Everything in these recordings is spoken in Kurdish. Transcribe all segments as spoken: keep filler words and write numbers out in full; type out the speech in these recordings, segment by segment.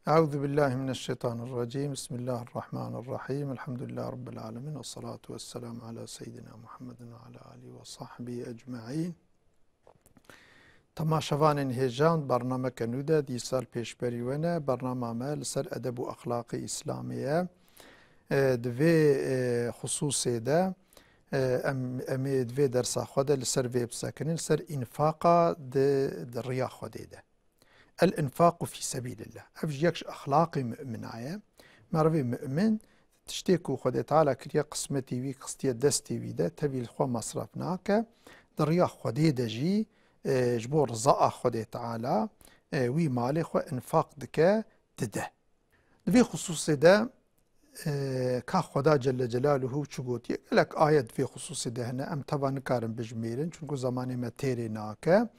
Euzu billahi mineşşeytanirracim. Bismillahirrahmanirrahim. Elhamdülillahi rabbil alemin. Vessalatu vesselamu ala seyyidina Muhammedin ve ala alihi ve sahbihi ecmaîn. Temaşevanên hêja, bernameke nû de dîsal pêşberî we ne. Bernama me li ser edeb û exlaqê îslamê ye. E, di vê, e, xisûsê de, e, em, em ê di vê dersa xwe de li ser vê bisekinin, li ser înfaqa di, di riya Xwedê de. El-infaqu fî sebîlillah. Ev jî yek ji exlaqê mumina ye. Merivê mumin tiştê ku Xwedê Teala kiriye qismetî wî, xistiye destê wî de, tevî li xwe mesref nake. Di riya Xwedê de jî, e, ji bo rizaa Xwedê Teala, e, wî malê xwe infaq dike, dide. Di vê xisûsê de, e, ka Xweda Celle Celaluhu çi gotiye? Gelek ayet vê xisûsê de hene, em teva nikarin bijmêrin, çunku zamanê me têrê nake.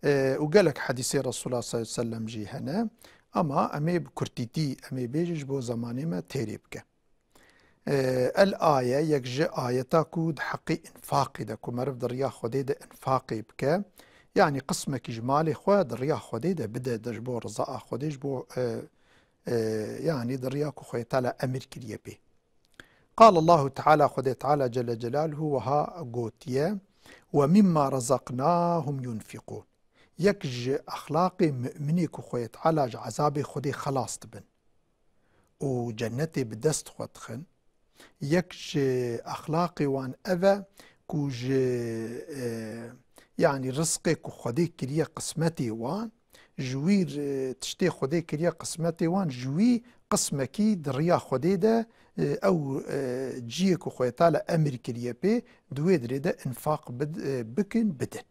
E, û gelek hedîsê Resulullah sallallahu aleyhi ve sellem jî hene. Ama em ê bi kurtîtî, em ê bêjin ji bo zamanê me têrê bike. E, el aye, yek ji ayeta ku di heqê infaqê de, ku meriv di riya Xwedê de infaqê bike, yanî qismekî ji malê xwe di riya Xwedê de bide, de ji bo rizaa Xwedê, ji bo, e, e, yanî di riya ku Xwedê Teala emir kiriye pê. Qal Allahu Teala, Xwedê Teala Celle Celaluhu wiha gotiye, "Ve mimma razaqnahum yunfiqun." Yek ji exlaqê mu'minê ku Xwedê Teala ji ezabê Xwedê xelas dibin û cennetê bi dest xwe dixin, yek ji exlaqê wan ev e ku ji, e, yanî rizqê ku Xwedê kiriye qismetê wan, ji wî, e, tiştê Xwedê kiriye qismetê wan, ji wî qismekî di riya Xwedê de, e, ew, e, cihê ku Xwedê Teala emir kiriye pê, di wê dirê de infaq bid-, e, bikin, bidin.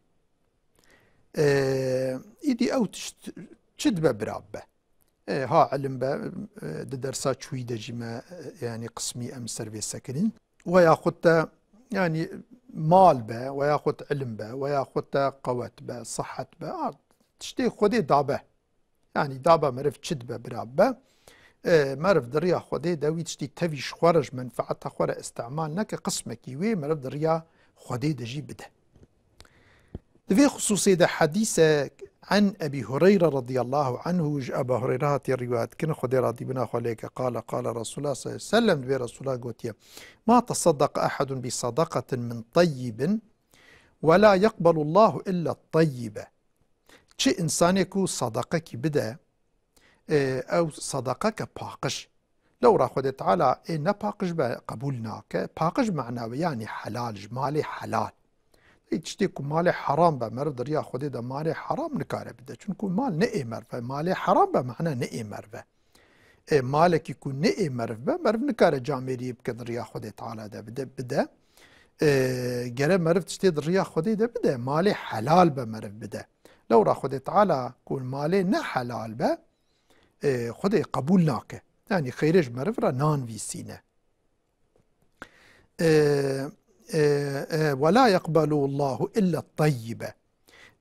E, îdî ew tişt çi dibe bira bibe? E, ha ilim be, e, di dersa çûyî de jî me, e, yanî qismî em ser vê sekinîn. Weya xwe te, yanî mal be, weya xwe te ilim be, weya xwe te qewet be, sihet be, a, tiştê Xwedê dabe. Yanî dabe meriv çi dibe bira bibe. E, meriv di riya Xwedê de wî tiştî tevî ji xwe re, ji menfeeta xwe re îstimal neke, qismekî wê meriv di riya Xwedê de jî bide. Di vê xisûsê de hedîse en Ebî Hureyre radiyallahu anhu, ji Ebû Hureyre hatiye rîwayet kirin, Xwedê radîbûna xwe lê ke, qale, qale Resulullah sallallahu aleyhi ve sellem, divê Resulullah gotiye, "Ma tesaddaqa ehadun bi sadaqatin min tayyibin ve la yeqbelullahu illa tayyibe." Çi insanê ku sadaqekî bide, e, ew sadaqeke paqij. Lewra Xwedê Teala ê ne paqij be, qebûl nake. Paqij mana wê, yanî helal, ji malê helal. Ê tiştê ku malê heram be, meriv di riya Xwedê de malê heram nikare bide. Çunku mal ne ê meriv e. Malê heram be, mana ne ê meriv e. Ê malekî ku ne ê meriv be, meriv nikare camêriyê bike di riya Xwedê Teala de bide, bide. Ê, gere meriv tiştê di riya Xwedê de bide, malê helal be meriv bide. Lewra Xwedê Teala ku malê ne helal be, e, Xwedê qebûl nake. Yanî xeyrê ji meriv re nanivîsîne. E, e, e, "Ve la yeqbelu Allahu illa tayyibe.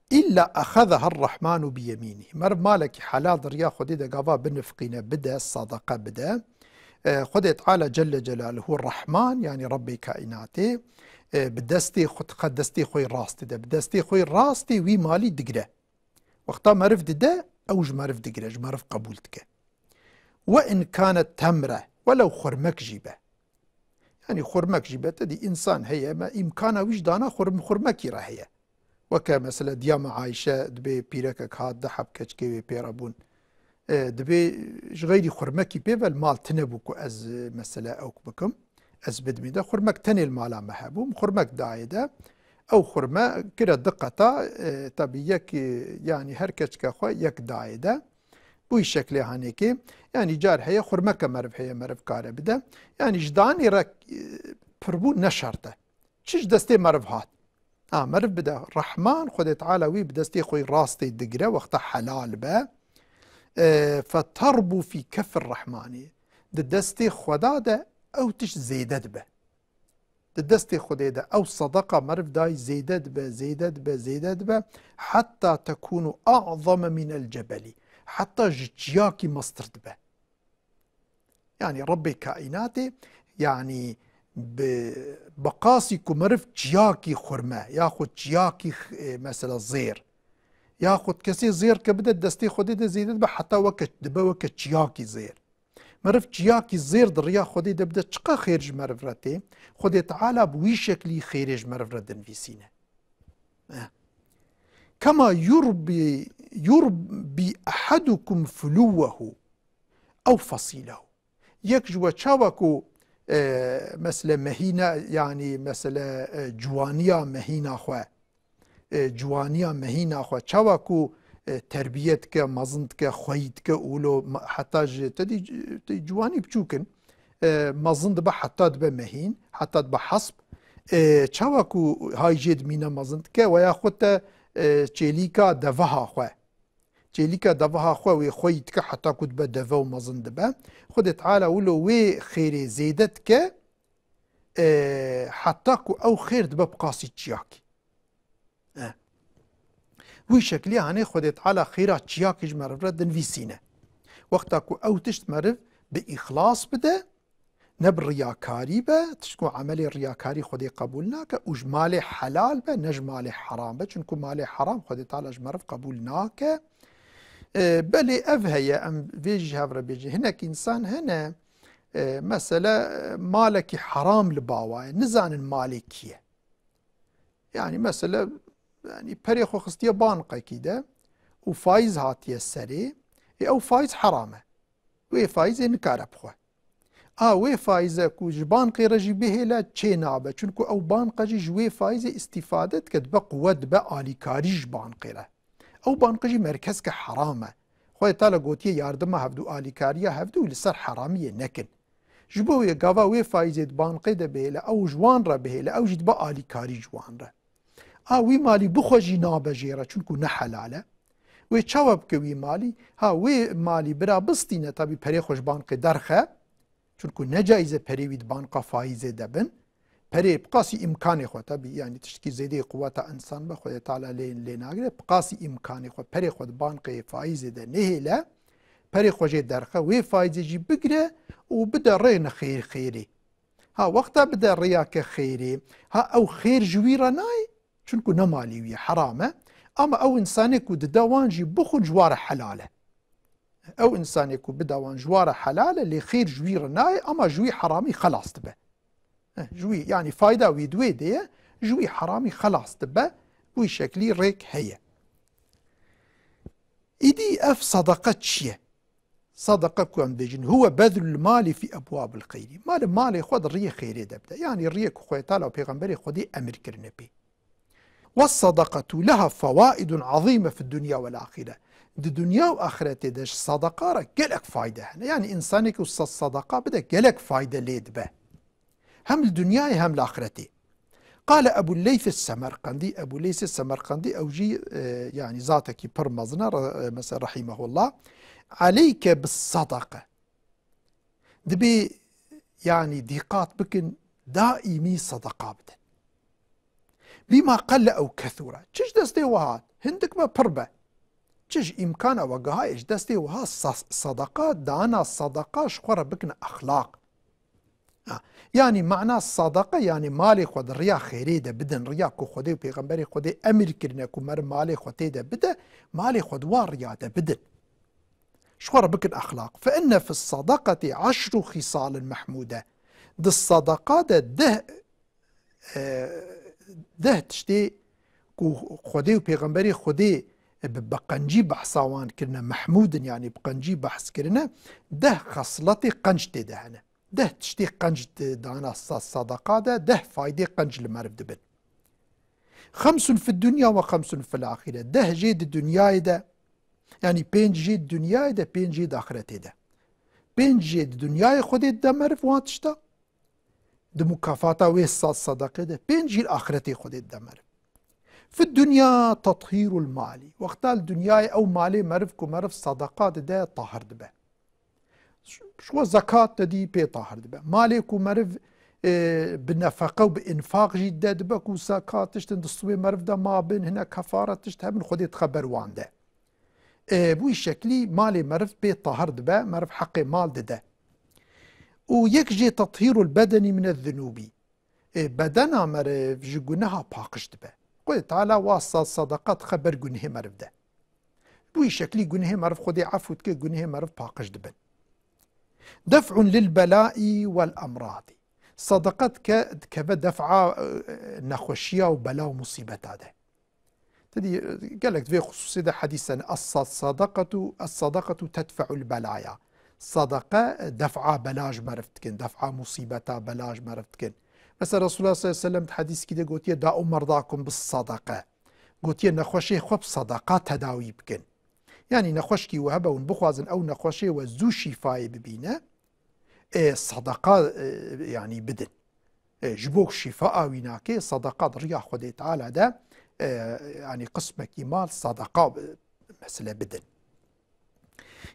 İlla ahazaha Rahmanu bi yeminihi." Meriv malekî helal di riya Xwedê de gava binifqîne, bide, sadaqa bide. E, Xwedê Teala Celle Celaluhu Rahman, yanî Rabbê kaînatê, e, bi destê xwe, dixwe destê xwe yê rastê de. Bi destê xwe yê rastê wî malî digire. Wexta meriv dide, ew ji meriv digire, ji meriv qebûl dike. "Ve in kane temre", welew xurmek jî be. Yanî xurmek jî be, te dî însan heye, me îmkana wî ji dana xurm-, xurmekî re heye. Weke mesela diya me Ayşe, dibê pîrekek hat, du heb keçikê wê pê re bûn. E, dibê ji xeyrî xurmekî pê ve li mal tune bû ku ez, e, mesela ewk bikim. Ez bidimî de xurmek tenê li mala me hebû. Min xurmek dayê de. Ew xurme kire du qeta, e, tabî yek, e, yanî her keçike xwe yek dayê de. Bûyî şeklê hanêkê. Yanî car heye xurmeke meriv heye, meriv kare bide. Yanî ji danê re, e, pirbûn ne şert e. Çi ji destê meriv hat? Ha, meriv bide. Rehman, Xwedê Teala wî bi destê xwe yê rastê digire, wexta helal be. E, "Feterbu fî kefir Rehmanî." Di destê Xweda de ew tişt zêde dibe. Di destê Xwedê de ew sadaqa meriv dayî zêde dibe, zêde dibe, zêde dibe. "Hetta tekunu a'zame minel cebelî." Heta ji çiyakî mestir dibe. Yanî Rebbê kaînatê, yanî bi, bi qasî ku meriv çiyakî xurme, yaxud çiyakî x-, e, mesela zêr, Yaxud kesê zêr ke bide destê Xwedê de zêde dibe heta weke, dibe weke çiyakî zêr. Meriv çiyakî zêr di riya Xwedê de bide çiqa xêr ji meriv re tê, Xwedê Teala bi wî şeklî xêrê ji meriv re dinivîsîne. Eh. Kema yurbi, yurbi ehadukum fuluwehu ew fasilehu. Yek ji we çawa ku, e, mesele mehîna, yanî mesele, e, ciwaniya mehîna xwe, e, ciwaniya mehîna xwe, çawa ku, e, terbiye dike, mezin dike, xweyî dike û wilo ma-, heta ji te dî, te ciwanî biçûk in, e, mezin dibe heta dibe mehîn, heta dibe hesp. E, çawa ku hay jê dimîne mezin dike, we ya xwe te, e, çêlîka deveha xwe, çêlîka deveha xwe wê xweyî dike heta ku dibe deve û mezin dibe. Xwedê Teala wilo wê xêrê zêde dike, e, heta ku ew xêr dibe bi qasî çiyakî. E. Wî şeklî hanê Xwedê Teala xêra çiyakî ji meriv re dinivîsîne. Wexta ku ew tişt meriv bi îxlas bide, ne bi riyakarî be, tişt ku emelê riyakarî Xwedê qebûl nake û ji malê helal be, ne ji malê heram be. Çunku malê heram Xwedê Teala ji meriv qebûl nake. E, belê ev heye, em vê jî hev re bêjin. Hinek însan hene, e, mesele, e, malekî heram li ba wa ye, nizanin malê kî ye. Yanî mesele, yanî perê xwe xistiye banqekî de û faiz hatiye serê, ê ew faiz heram e. Wê faîzê nikare bixwe. A wê faîze ku ji bankê re jî bihêle çê nabe. Çunku ew banqe jî ji wê faîzê îstîfade dike, dibe quwet, dibe alîkarî ji bankê re. Ew banqe jî merkezke heram e. Xwedê Teala gotiye yardima hevdû, alîkariya hevdû li ser heramiyê nekin. Ji bo wê gava wê faîzê di banqê de bihêle, ew ji wan re bihêle, ew jî dibe alîkarî ji wan re. A wî malî bixwe jî nabe jê re, çunku ne helal e. Wê çawa bike wî malî? Ha, wê malî bira bistîne, tabî perê xwe ji bankê derxe. Çunku ne caiz e perê wî di banqa faîzê de bin. Perê bi qasî îmkanê xwe, tabî, yanî tiştekî zêdeyê quweta însan be, Xwedê Teala lê, lê nagire, bi qasî îmkanê xwe perê xwe di banqê faîzê de nehêle, perê xwe jê derxe, wê faîzê jî bigire û bide rê ne xêr-, xêrê. Ha, wexta bide riyake xêrê, ha, ew xêr ji wî re nayê, çunku ne malî wî ye, heram e. Ama ew însanê ku dide wan jî bixwin ji wa re helal e. Ew însanê ku bide wan ji wa re helal e, lê xêr ji wî re nayê, ama ji wî heramî xelas dibe. Eh, ji wî, yanî fayda wî di wê de ye, ji wî heramî xelas dibe, wî şeklî rêk heye. Îdî ev sadaqa çi ye? Sadaqa ku em dibêjin, huwe bedlul mali fî ebwabil xeyrî. Mali, malê xwe di riyê xêrê de bide. Yanî riyê ku Xwedê Teala û Pêxemberê Xwedê emir kirine pê. Wes sadaqetu leha fewaidun azîme fid dunya wel axire. Di dunya û axiretê de ji sadaqa re gelek fayde hene. Yanî însanê ku sa-, sadaqa bide gelek fayde lê dibe. Hem li dinyayê hem li axiretê. Qale Ebu Leyth Semerqendî, Ebu Leyth Semerqendî ew jî, e, yanî zatekî pir mezin e, re-, e, mesela rahimehullah. Aleyke bis sadaqe. Dibê, yanî dîqat bikin, daîmî sadaqa bidin. Bîma qelle ew kethûre. Çi ji destê we hat? Hindik be, pir be. Çi ji îmkana we gihayê ji destê we hat, sa-, sadaqa, dana sadaqa ji xwe re bikine exlaq. Ha, yanî mana sadaqa, yanî malê xwe di riya xêrê de bidin, riya ku Xwedê û Pêxemberê Xwedê emir kirine ku meriv malê xwe tê de bide, malê xwe di wa riya de bidin. Ji xwe re bikin exlaq. Fe inne fis sadaqetî eşru xîsalin mehmûde. Di sadaqa de deh, e, deh tiştê ku Xwedê û Pêxemberê Xwedê bi, bi qencî behsa wan kirine, mehmûd in, yanî bi qencî behs kirine, deh xesletê qenc tê de hene. Deh tiştê qenc di dana sa-, sadaqa de, deh faydê qenc li meriv dibin. Xemsun fid dunya ve xemsun fil axire. Deh jê di dinyayê de, yanî pênc jê di dinyayê de, pênc jê di axiretê de. Pênc jê di dinyayê Xwedê dide meriv wan tişta, di mukafata wê sa-, sadaqê de, pênc jî li axiretê Xwedê dide meriv. Fid dunya tathîrul malî. Wexta li dinyayê ew malê meriv ku meriv sadaqa dide, tahir dibe. Ji xwe zekat te dî pê tahir dibe. Malê ku meriv, e, bi nefeqe û bi înfaq jî de dibe ku zekat tiştin di stûbê meriv de mabin, hinek kefaret tişt hebin, Xwedê dixe ber wan de. E, bi wî şeklî malê meriv pê tahir dibe, meriv heqê mal dide. Û yek jê tethîrul bedenî mine zunûbî. E, bedena meriv ji guneha paqij dibe. Xwedê Teala wa sa-, sadaqa dixe ber gunehê meriv de. Bu şeklî gunehê meriv Xwedê efû dike, gunehê meriv paqij dibin. Def'un lil belai wel emradi. Sadaqa dike, dikeve def'a, e, nexweşiya û bela û musîbeta de. Tedî, e, gelek vê xusûsê de hedîs hene. Es-sa-, sadaqatu, es-sadaqatu tedfe'ul belaya. Sadaqa, e, def'a bela ji meriv dikin, def'a musîbeta bela ji meriv dikin. Mesela Resulullah sallallahu aleyhi ve sellem di hedîskî de gotiye, "Da'u merdakum bis sadaqa." Gotiye, "Nexweşê xwe bi sadaqa tedawî bikin." Yanî nexweşkî we hebe hûn bixwazin ew nexweşê we zû şîfayê bibîne, e, sadaqa, e, yanî bidin. E, ji bo şîfa a wî nake, sadaqa di riya Xwedê Teala de, e, yanî qismekî mal sadaqa, e, mesele bidin.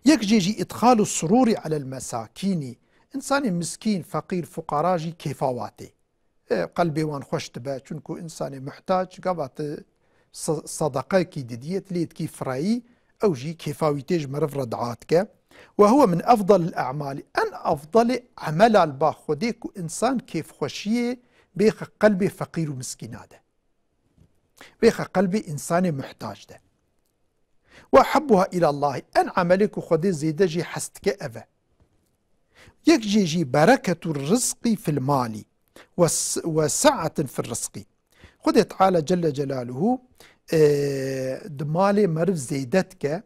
Yek jê jî îdxalu surûrî alel mesakînî, însanê miskîn, feqîr, fuqara jî kêfa wan tê. E, qelbê wan xweş dibe, çunku însanê muhtac, gava tu sa-, sadaqekî didiyê, tu lê dikî fireyî, ew jî kêfa wî tê ji meriv re dua dike. Ve huve min efdalil e'malî. En efdalê emela li ba Xwedê ku însan kêfxweşiyê bêxe qelbê feqîr û miskîna de. Bêxe qelbê însanê muhtac de. Ve habbuha îlallahî. En emelê ku Xwedê zêde jê hez dike ev e. Yek jê jî bereketu rizqî fil malî ve s-, ve sa'atin fil rizqî. Xwedê Teala Celle Celaluhu, e, di malê meriv zêde dike,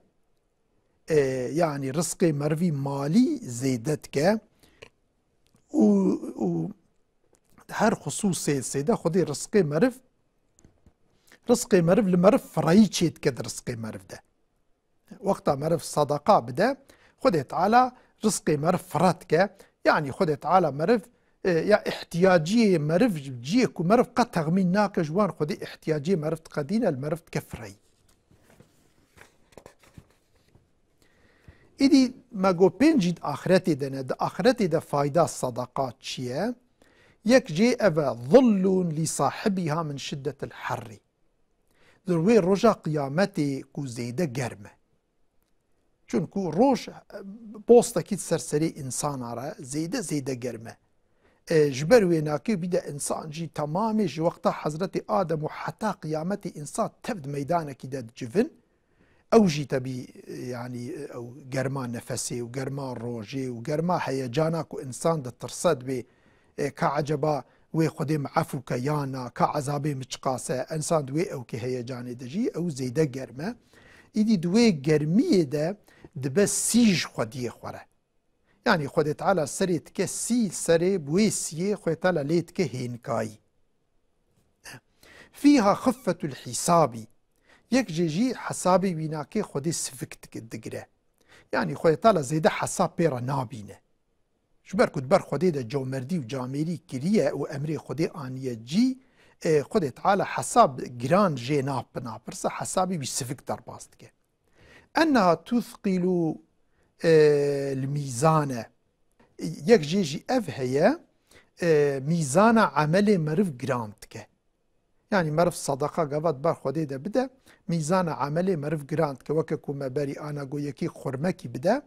e, yanî rizqê merivî malî zêde dike û, û her xusûsê sê de Xwedê rizqê meriv, rizqê meriv li meriv firayî çê dike di rizqê meriv de. Wexta meriv sadaqa bide, Xwedê Teala rizqê meriv fira dike. Yanî Xwedê Teala meriv, e, ya ihtiyaciyê meriv, ciyê ku meriv qet texmîn nake, ji wan Xwedê ihtiyaciyê meriv diqedîne, li meriv dike fireyî. Îdî me got pênc jî di axiretê de ne. Di axiretê de fayda sadaqa çi ye? Yek jê ev e, zillun lî sahibîha min şiddetil herrî. Di wê roja qiyametê ku zêde germ e. Çunku roj, e, postekî di ser serê însana re zêde, zêde germ e. E, ji ber wê nakê bîde însan jî temamê ji wexta Hezretê Adem û heta qiyametê însan tev di meydanekî de dicivin. Ew jî tebî, e, yanî, e, ew germa nefesê û germa rojê û germa heyecana ku însan ditirse dibê, e, ka eceba wê Xwedê min efû ke ya na, ka ezabê min çiqas e, însan di wê ewkê heyecanê de jî ew zêde germ e. Îdî di wê germiyê de dibe sî ji xwediyê xwe re. Yanî Xwedê Teala serê dike sî, serê bi wê siyê Xwedê Teala lê dike hênkayî. Fîha xiffetul hîsabî. Yek jê jî hesabê wî nake Xwedê sivik dik-, digire. Yanî Xwedê Teala zêde hesab pê re nabîne. Ji ber ku di ber Xwedê de comerdî û camêrî kiriye û emrê Xwedê aniye cî, e, Xwedê Teala hesab giran jê nap-, napirse, hesabê wî sivik derbas dike. Enneha tuthqilu, e, l-mîzane. Yek jê jî ev heye, e, mîzana emelê meriv giran dike. Yanî meriv sadaqa gava di ber Xwedê de bide, mîzana emelê meriv giran dike. Weke ku me berî ana got yekî xurmekî bide,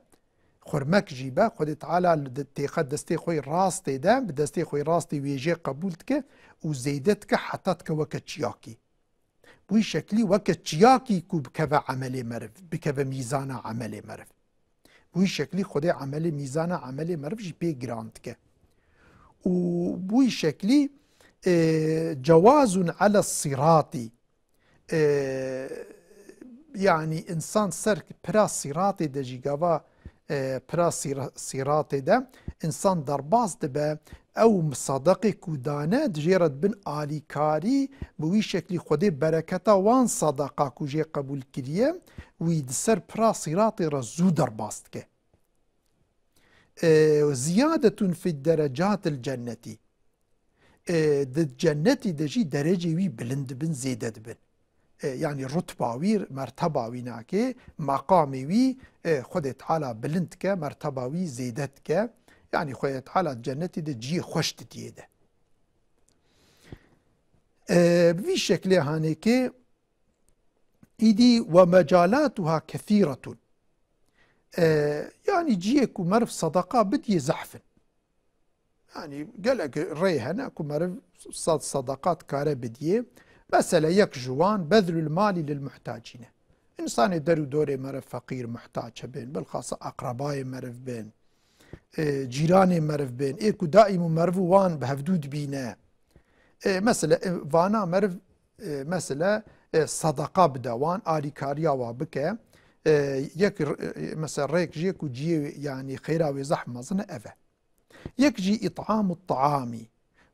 xurmek jî be, Xwedê Teala li de-, têxe destê xwe yê rastê de, bi destê xwe yê rastê wê jê qebûl dike û zêde dike heta dike weke çiyakî. Bi wî şeklî weke çiyakî ku bikeve emelê meriv, bikeve mîzana emelê meriv. Bi wî şeklî Xwedê emelê, mîzana emelê meriv jî pê giran dike. Û bi wî şeklî, e, cewazun ala siratî, e, yanî însan ser pira siratê de jî gava, e, pira sîra-, siratê de însan derbas dibe, ew misadaqê ku dane, dijê re dibin alîkarî, bi wî şeklî Xwedê bereketa wan sadaqa ku jê qebûl kiriye, wî di ser pira siratê re zû derbas dike. E, ziyadetun fi derecatil cennetî. E, di cennetî de jî derecê wî bilind dibin, zêde dibin. E, yanî rutba wî, merteba wî nake, meqamê wî, e, Xwedê Teala bilind dike, merteba wî zêde dike. Yanî Xwedê Teala cennetî de ciyê xweş didiyê de. E, bi vî şeklê hanê ke îdî we mecalatuha kethîretun. E, yanî ciyê ku meriv sadaqa bidiyê zehf in. Yanî gelek rê hene ku meriv sad sadaqat kare bidiyê. Mesela yek ji wan bezlul malî lil muhtacîne. Însanê der û dorê meriv feqîr, muhtaç hebin, bilxasa aqrebayê meriv bin, e, cîranê meriv bin, ê ku daîm û meriv û wan bi hevdû dibîne. E, mesela, e, vana meriv, e, mesela, e, sedeqa bide wan, alîkariya wa bike. E, yek r-, e, mesela rêk jê ku ciyê, yanî xêra wê zehf mezin e, ev e. Yek jî ît'amu ta'amî.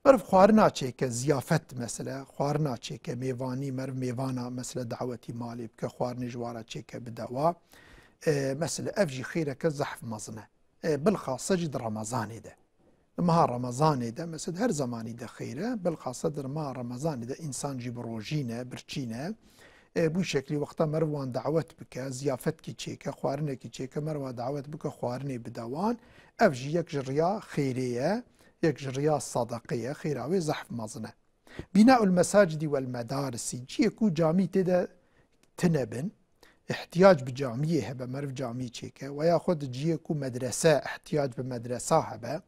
Meriv xwarina çêke, ziyafet mesela, xwarina çêke, mêvanî, meriv mêvana mesela dawetî malê bike, xwarinê ji wara çêke bide wa. E, mesela ev jî xêreke zehf mezin e. E, bilxase jî di Remezanê de. Di meha Remezanê de, mesela her zemanî de xêr e, bilxase di meha Remezanê de însan jî bi rojî ne, birçî ne. E, bu şeklî wexta meriv wan dawet bike, ziyafetkî çêke, xwarinekî çêke, meriv wan dawet bike, xwarinê bide wan. Ev jî yek ji riya xêrê ye, yek ji riya sadeqê ye, xêra wê zehf mezin e. Bînaul mesacidi wel medarisi, ciyê ku camî tê de tine bin, ihtiyac bi camiyê hebe, meriv camî çêke, we yaxud ciyê ku medrese, ihtiyac bi medresa hebe,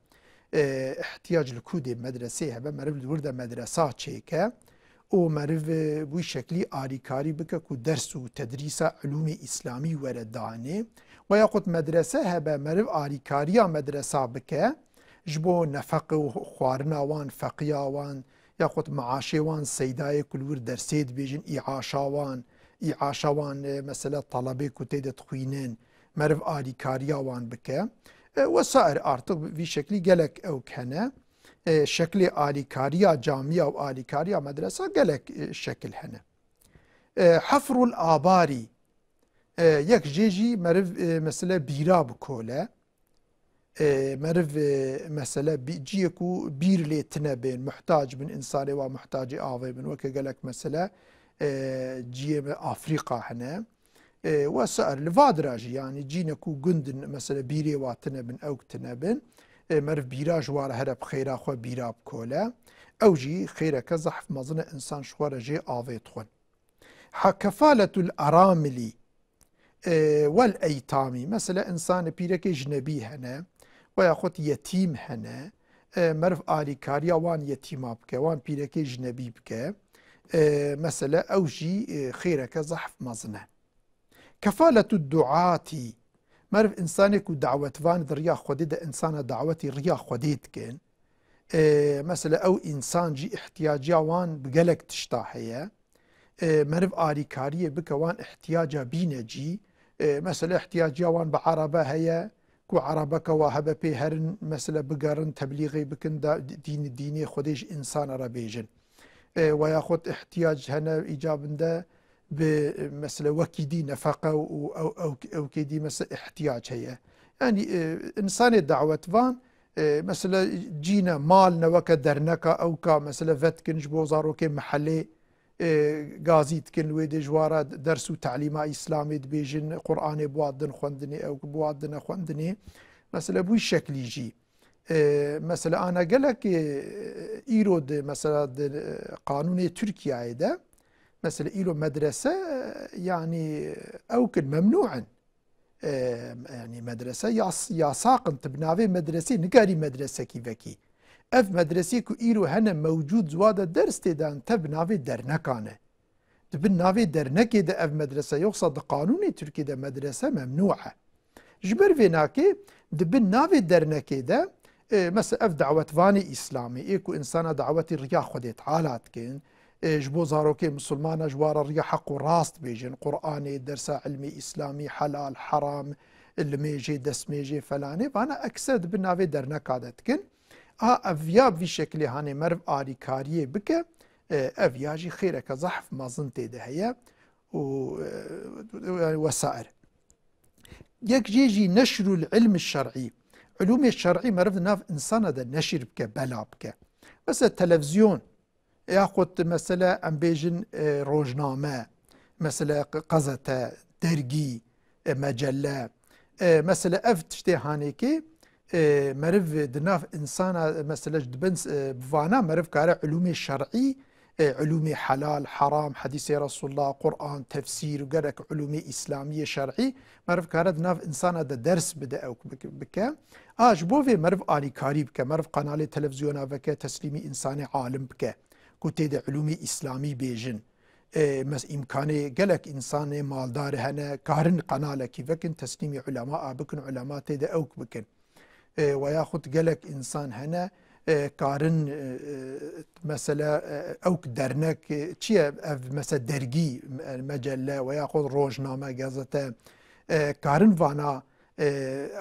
e, ihtiyac li ku dê medresê hebe, meriv li wir de medresa çêke û meriv, e, wî şeklî alîkarî bike ku ders û tedrîsa ilûmê îslamî were danê. We yaxud medrese hebe, meriv alîkariya medresa bike, ji bo nefeqe û xwarina wan, feqiya wan, yaxud meaşê wan, seydayê ku li wir dersê dibêjin, îaşa wan, îaşa wan, e, mesela talebê ku tê de dixwînin, meriv alîkariya wan bike. E, wesair artık vî şeklî gelek ewk hene. E, şeklê alîkariya camiya û alîkariya medresa gelek, e, şekil hene. E, hefrul abarî, e, yek jê jî meriv, e, mesela bîra bikole. E, meriv, e, mesela bî-, ciyê ku bîr lê tine bên, muhtac bin, însanê wa muhtacê avê bin, weke gelek mesela, e, ciyê me Afrîka hene. E, wesair li va dira jî, yanî cîne ku gund in, mesela bîrê wa tine bin, ewk tine bin, e, meriv bîra ji wa re here bi xêra xwe bîra bikole. Ew jî xêreke zehf mezin e, însan ji xwe re jê avê dixwin. Ha kefaletul aramili, e, wel eytamî. Mesela însanê pîrekê jinebî hene, we yaxud yetîm hene, e, meriv alîkariya wan yetîma bike, wan pîrekê jinebî bike. E, mesela ew jî, e, xêreke zehf mezin e. Kefaletu duatî. Meriv însanê ku dawetvan di riya Xwedê de însana dawetî riya Xwedê dikin. E, mesela ew însan jî ihtiyaciya wan bi gelek tişta heye. E, meriv alîkariyê bike wan ihtiyaca bîne cî. E, mesela ihtiyaciya wan bi erebe heye, ku erebeke wa hebe pê herin, mesela bigerin, teblîxê bikin, da, dîn, dînê Xwedê ji însana re bêjin. E, we yaxud ihtiyac hene îcabinde bi, mesela wekî dî nefeqe û ew, ew, ewkê dî mesela ihtiyac heye. Yanî, e, însanê dawetvan, e, mesela cîne mal ne weke derneka ewka mesela vetkin ji bo zarokê mehelê, e, gazî dikin li wê dê ji wa re ders û telîma Îslamê dibêjin, Qur'anê bi wa din xwendinê, ew bi wa dine xwendinê. Mesela bi wî şeklî jî. E, mesela ana gelek, e, îro di, mesela di, e, qanûnê Tirkiyeyê de, mesela îro medrese, e, yanî ewk in, memnû in. E, yanî medrese yas-, yasaq in, tu bi navê medresê nikarî medresekî vekî. Ev medresê ku îro hene mewcûd, ji wa de ders tê dan, te bi navê derneka ne. Di bin navê dernekê de ev medrese, yoxsa di qanûnê Tirkî de medrese memnû e. Ji ber vê nakê, di bin navê dernekê de, e, mesela ev dawetvanê Îslamî, ê ku însana dawetî riya Xwedê Teala dikin, e, ji bo zarokê misilmana ji wa re riya heq û rast bêjin, Qur'anê, dersa ilmê Îslamî, helal, heram, limêjê, destmêjê, felanê, vana ekser di bin navê derneka de dikin. A ev ya bi vî şekilê hanê meriv alîkariyê bike, e, ev ya jî xêreke zehf mezin tê de heye û, e, yani wesair. Yek jê jî neşrul ilmi şer'î. Ilûmê şer'î meriv di nav insana de neşir bike, bela bike. Mesela televizyon, yaxut mesela em bêjin, e, rojname, mesela q-, qezete, dergî, e, mecelle. E, mesela ev tiştê hanêkê, e, meriv di nav insana, mesela ji dibin, e, bi vana meriv kare ilûmê şer'î, e, ilûmê helal, heram, hedîsê Resulullah, Qur'an, tefsîr û gerek ilûmê îslamiyê şer'î meriv kare di nav insana de ders bide ew bik-, bike. A ji bo vê meriv alîkarî bike, meriv qenalê televîzyona veke, teslîmî însanê alim bike ku tê de ilûmê îslamî bêjin. E, mes-, îmkanê gelek însanê maldar hene, karin qenalekî vekin, teslîmî ulema a bikin, ulema tê de ewk bikin. E, we yaxud gelek însan hene, e, karin, e, e, mesela, e, ewk dernek, e, çi ye ev, mesela dergî, me-, mecelle we yaxud rojname, gazete, e, karin vana, e,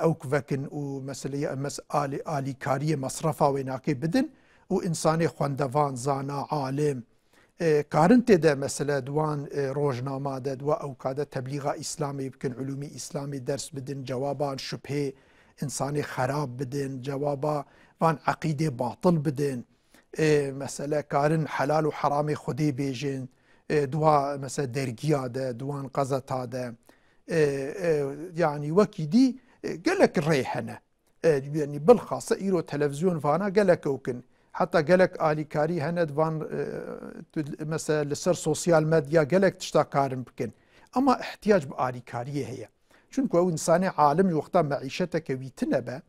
ewk vekin û meseleyê mes-, alî-, alîkariyê mesrefa wênakê bidin û însanê xwendevan, zana, alim, e, karin tê de mesele di wan, e, rojnama de, di wa ewka de teblîxa Îslamê bikin, ulûmî Îslamê ders bidin, cewaba şubhê însanê xerab bidin, cewaba van eqîdê batil bidin. E, mesele karin helal û heramê Xwedê bêjin, e, di wa mesele dergiya de, di wan qezeta de. E, e, yanî wekî dî, e, gelek rê hene. E, yanî bilxase îro televizyon vana gelek ewk in. Heta gelek alîkarî hene di van, e, tu, mesela li ser sosyal medya gelek tişta karin bikin. Ama ihtiyac bi alîkariyê heye. Çunku ew însanê alim ji wexta meîşeteke wî tine be,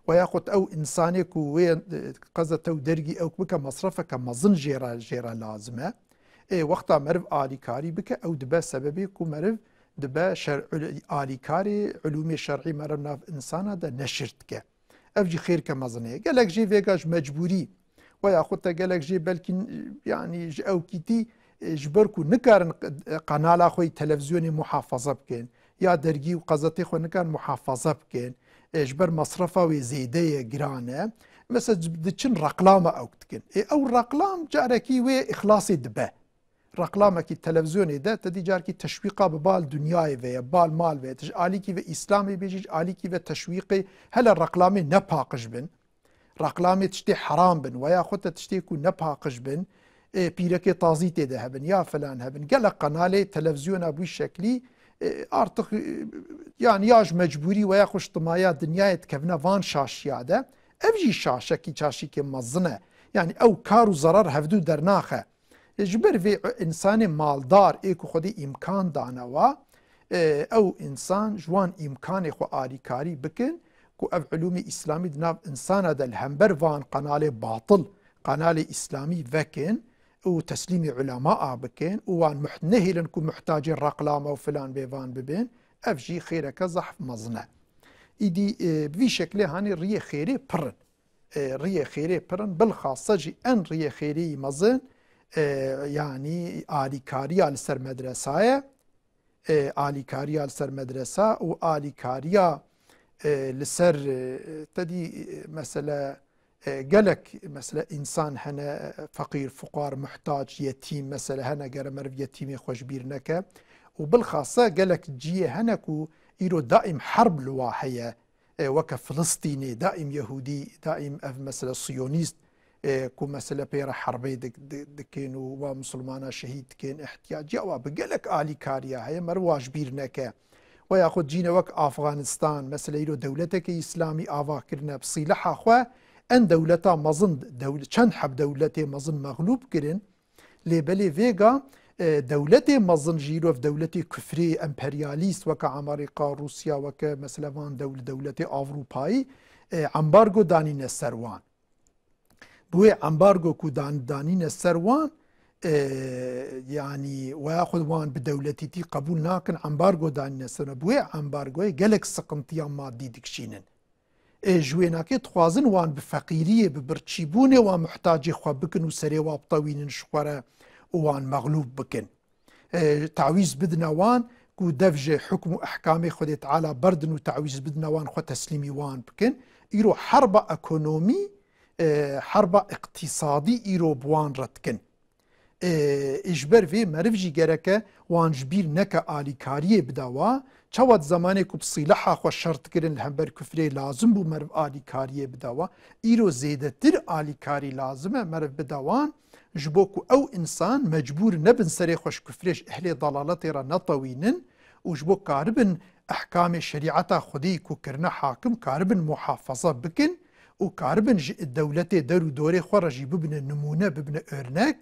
we yaxud ew însanê ku wê, e, qezete û dergî ewk bike, mesrefeke mezin jê re, jê re lazim e. Ê, wexta meriv alîkarî bike, ew dibe sebebê ku meriv dibe şer-, ul-, alîkarê ulûmê şer'î meriv nav însana de neşir dike. Ev jî xêrke mezin e. Gelek jê vêga ji mecbûrî we yaxud te gelek jê belkî, yanî ji ewkîtî, e, ji ber ku nikarin q-, qenala xwe yê televîzyonê muhafaza bikin ya dergî û qezetê xwe nikarin muhafaza bikin, e, ji ber mesrefa wê zêde ye, giran e. Mesela diçin reklama ewk dikin. Ê, ew reklam carekî wê îxlasê dibe. Reklamekî televîzyonê de te dî carkî teşwîqa bi bal dinyayê ve ye, bal mal ve ye. Tu ji alîkî ve Îslamê bêjî, ji alîkî ve teşwîqê hele reklamê nepaqij bin. Reklamê tiştê heram bin, we yaxud te tiştê ku nepaqij bin, ê, pîrekê tazî tê de hebin, ya filan hebin. Gelek qenalê televîzyona bi wî şeklî, ê, artık, ê, yanî ya ji mecbûrî we ya xwe ji timaya dinyayê dikevine van şaşiya de. Ev jî şaşekî, şaşîkê mezin e. Yanî ew kar û zerar hevdû dernaxe. Ji ber vê însanê maldar ê ku Xwedê îmkan dane wa, e, ew însan ji wan îmkanê xwe alîkarî bikin ku ev ulûmê îslamî di nav însana de li hember van qenalê batil, qenalê îslamî vekin û teslîmî ulema a bikin û wan muht-, nehêlin ku muhtacê reqlama û filan bê van bibin, ev jî xêreke zehf mezin e. Îdî, e, bi vî şeklê hanê riyê xêrê pir in. E, riyê xêrê pir in, bilxasse jî en riyê xêrê yî mezin, e, yanî alîkariya li ser medresa ye. E, alîkariya li ser medresa û alîkariya, e, li ser, e, te dî, e, mesele, e, gelek, mesele, însan hene, e, feqîr, fuqar, muhtac, yetîm, mesele, hene gere meriv yetîmê xwe ji bîr neke. Û bilxasse gelek cihê hene ku îro daîm herb li wa heye. E, weke Filistînê, daîm Yehûdî, daîm ev mesele Siyonîst, e, ku mesele pê re herbê dik-, di-, dikin û wa Misilmana şehîd dikin, ihtiyaciya wa bi gelek alîkariya heye, meriv wa ji bîr neke. We yaxud cîne wek Afganistan, mesele îro dewleteke Îslamî ava kirine bi sîleha xwe, en dewleta mezin, dewl-, çend heb dewletê mezin mexlûb kirin, Lê belê vêga, e, dewletê mezin jî îro ev dewletê kufrê, emperyalîst, weke Amerîka, Rûsya, weke mesela van dewl-, dewletê Avrûpayî, e, ambargo danîne ser wan. Bi wê ambargo ku dan-, danîne ser wan, e, yanî weya xwe wan bi dewletîtî qebûl nakin, ambargo danîne ser wan. Bi wê ambargoyê gelek siqintiya madî dikişînin. Ê, ji wênakê dixwazin wan bi feqîriyê, bi birçîbûnê wan muhtacê xwe bikin û serê wa bitewînin ji xwe re û wan mexlûb bikin. Ê, tawîz bidine wan ku dev ji hukm û ehkamê Xwedê Teala berdin û tawîz bidine wan xwe teslîmî wan bikin. Îro herba ekonomî, ê, herba iqtîsadî îro bi wan re dikin. Ê, ji ber vê meriv jî gereke wan ji bîr neke alîkariyê bide wa. Çawa di zemanê ku bi sîleha xwe şer dikirin li hember kufrê lazim bû meriv alîkariyê bide wa. Îro zêdetir alîkarî lazim e meriv bide wan, ji bo ku ew însan mecbûr nebin serê xwe ji kufrê, ji ehlê dalaletê re netewînin û ji bo karibin ehkamê şerîeta Xwedê ku kirine hakim karibin muhafaza bikin û karibin ji dewletê der û dorê xwe re jî bibine nimûne, bibine örnek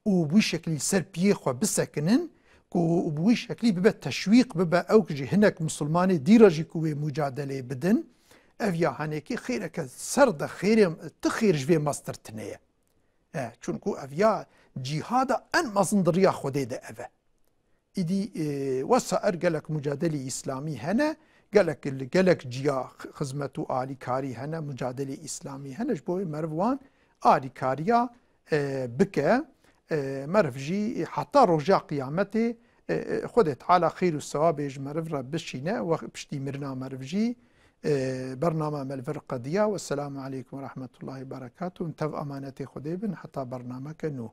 û bi wî şeklî li ser piyê xwe bisekinin ku û bi wî şeklî bibe teşwîq, bibe ew ku jî hinek misilmanê dî re jî ku wê mucadeleyê bidin. Ev ya henekî xêreke ser de xêrê, ti xêr ji vê mestir tine ye. E, çunku ev ya Cîhada en mezin di riya Xwedê de ev e. Îdî, e, wesa er gelek mucadelî îslamî hene, gelek, li gelek ciya xizmet û alîkarî hene, mucadelî îslamî hene, ji bo wê meriv wan alîkariya, e, bike. E, meriv jî heta roja qiyametê, e, e, Xwedê Teala xêr û sewabê ji meriv re bişîne, wext piştî mirina meriv jî, e, bernama me li vir qediya. Wesselamu aleykum ve rahmetullahi ve berekatuh. Hûn tev emanetê Xwedê bin heta bernameke nû.